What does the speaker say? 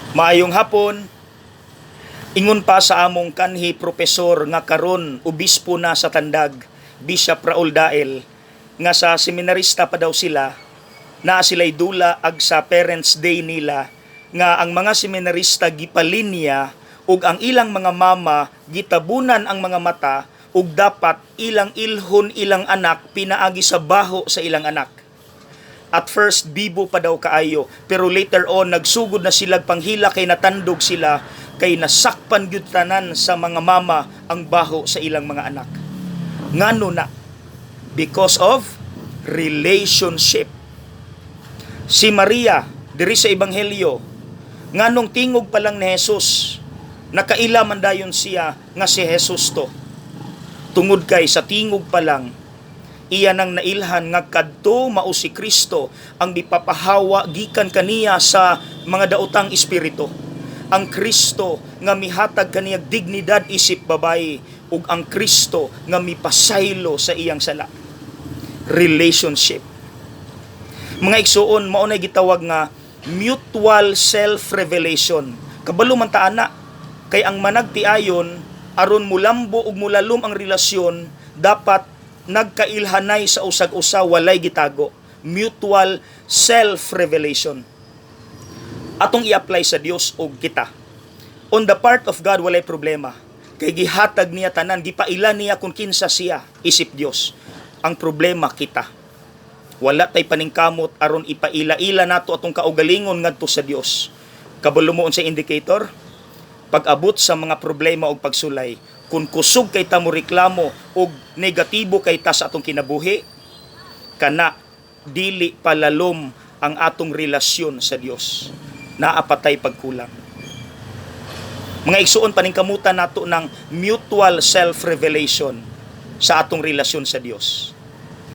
Maayong hapon. Ingon pa sa among kanhi propesor nga karon obispo na sa Tandag, Bishop Raul Dael, nga sa seminarista pa daw sila, naa sila'y dula ag sa Parents Day nila nga ang mga seminarista gipalinya ug ang ilang mga mama gitabunan ang mga mata ug dapat ilang ilhon ilang anak pinaagi sa baho sa ilang anak. At first, bibo pa daw kaayo, pero later on nagsugod na sila panghila kay natandog sila kay nasakpan gyud tanan sa mga mama ang baho sa ilang mga anak. Ngano na? Because of relationship. Si Maria diri sa Ebanghelyo, nganong tingog pa lang ni Jesus, nakaila man dayon siya nga si Jesus to? Tungod kay sa tingog pa lang, iya nang nailhan nga kadto mao si Kristo ang gipapahawa gikan kaniya sa mga daotang espiritu. Ang Kristo nga mihatag kaniya dignidad isip babayi ug ang Kristo nga mipasaylo sa iyang sala. Relationship. Mga igsuon, mao na gitawag nga mutual self-revelation. Kabalo man ta ana, kay ang managtiayon, aron mulambo ug mulalom ang relasyon, dapat nagkailhanay sa usag-usa, walay gitago. Mutual self-revelation. Atong i-apply sa Dios og kita. On the part of God, walay problema. Kay gihatag niya tanan, gipaila niya kung kinsa siya isip Dios. Ang problema, kita. Wala tay paningkamot aron ipaila-ila nato atong kaugalingon ngadto sa Dios. Kabalo mo sa indicator? Pag-abot sa mga problema og pagsulay, kung kusog kay ta mo reklamo og negatibo kay ta sa atong kinabuhi, kana dili palalom ang atong relasyon sa Dios. Naa pa tay pagkulang. Mga igsuon, paningkamutan nato ng mutual self-revelation sa atong relasyon sa Dios.